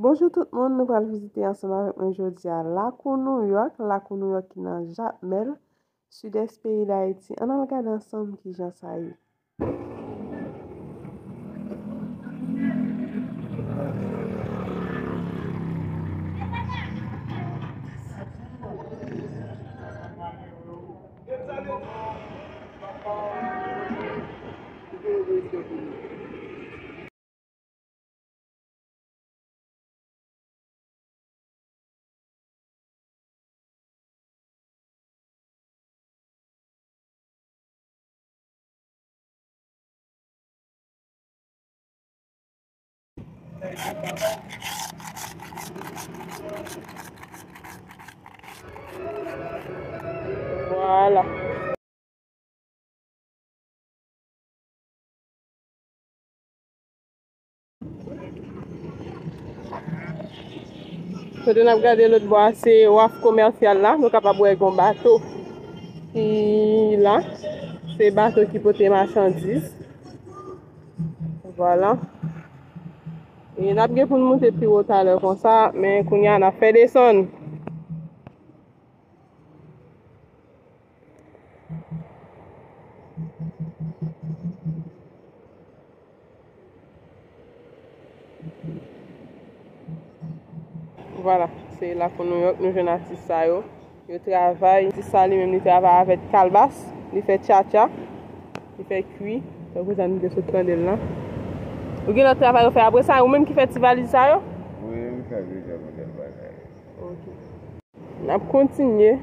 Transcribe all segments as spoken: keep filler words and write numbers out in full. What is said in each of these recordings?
Bonjou tout moun, nou pral vizite ansanm avèk mwen jodi a lakou Nouyòk, lakou Nouyòk ki nan Jakmèl, sidès peyi Dayiti. Ann al gade ansanm kijan sa ye. Vwala. Kote n ap gade lòt bò a, se waf komèsyal la. Nou kapab wè yon bato ki la. Se bato ki pote machandiz. Vwala. E n ap gen pou n moute pi wo talè konsa, men kounye a n ap fè desann. Vwala, se lakou Nouyòk, nou jwenn atis sa yo. Yo travay. Atis sa li menm, li travay avèk kalbas, li fè tchatcha, li fè kwi. Tankou jan nou te sot tande l lan. Ou gen lòt travay ou fè apre sa, ou menm ki fè ti valiz sa yo? Wi, m fè plizyè modèl bagay. Ok. N ap kontinye.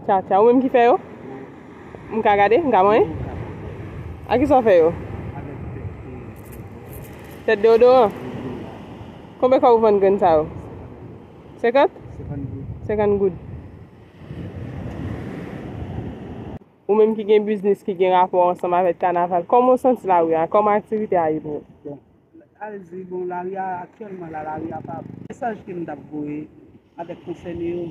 Tchatcha, ou menm ki fè yo? M ka gade? M ka manyen? A kisa w fè yo? Tèt deodoran? Konbyen kòb ou vann grenn sa yo? Senkant? Senkant goud. Ou menm ki gen biznis ki gen rapò ansanm avèk kanaval, kòman w santi lari a? Kòman aktivite a ye pou ou? Al di, bon, lari a, aktyèlman la, lari a pa bon. Mesaj ke m t ap voye avèk konsène yo,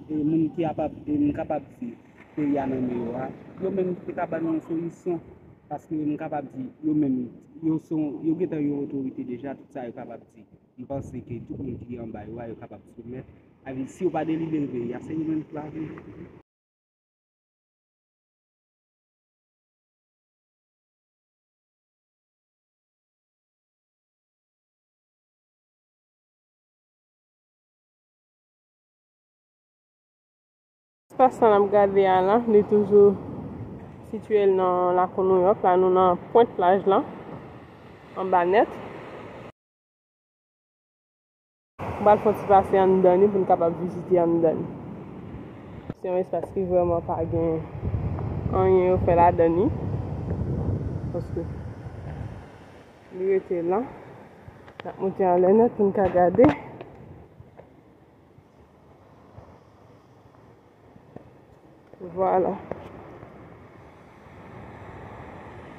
e moun ki kapab, e m kapab di, peyi a nan men yo a, yo menm ki te ka ban nou yon solisyon, paske m kapab di, yo menm, yo se yon, yo gentan yon otorite deja, tout sa yo kapab di. M panse ke tout moun ki anba yo a, yo kapab soumèt. Sa vle di, si yo pa delibere peyi a, se yo menm ki pa vle. Espas sa n ap gade a la, li toujou sitiye l nan lakou Nouyòk. La, nou nan pwent plaj lan, anba nèt. M pral fè yon ti pase anndan li pou n kapab vizite anndan li. Se yon espas ki vrèman pa gen anyen yo fè ladan li. Paske li rete la. N ap monte anlè nèt pou n ka gade. Vwala.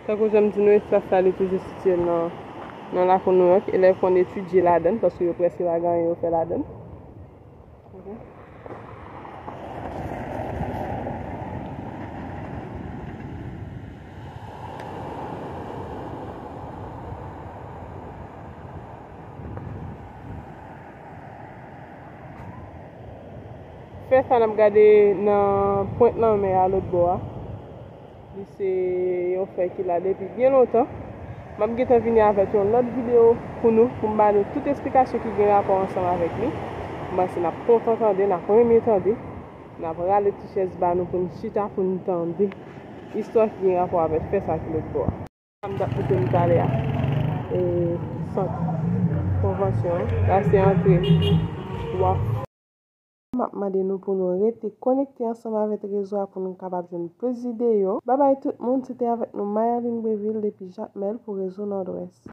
Tankou jan m di nou, espas sa li toujou sitiye nan, nan lakou Nouyòk. Elèv konn etidye ladan l, paske yo prèske pa gen anyen yo fè ladan l. Ok. Fè sa n ap gade nan pwent lanmè a lòt bò a. Li se yon fè ki la depi byen lontan. M ap gentan vini avèk yon lòt videyo pou nou, pou m ba nou tout esplikasyon ki gen rapò ansanm avèk li. M panse n ap kontan tande, n ap renmen tande. N ap rale ti chèz ba nou pou n chita, pou n tande istwa ki gen rapò avèk fè sa ki lòt bò a. M t ap montre nou talè a. E, sant konvansyon an. La se antre waf. M ap mande nou pou nou rete konekte ansanm avèk rezo a pou nou kapab jwenn plis videyo. Babay tout moun, se te avèk nou Mayerline Breville depi Jakmèl pou Rezo Nòdwès.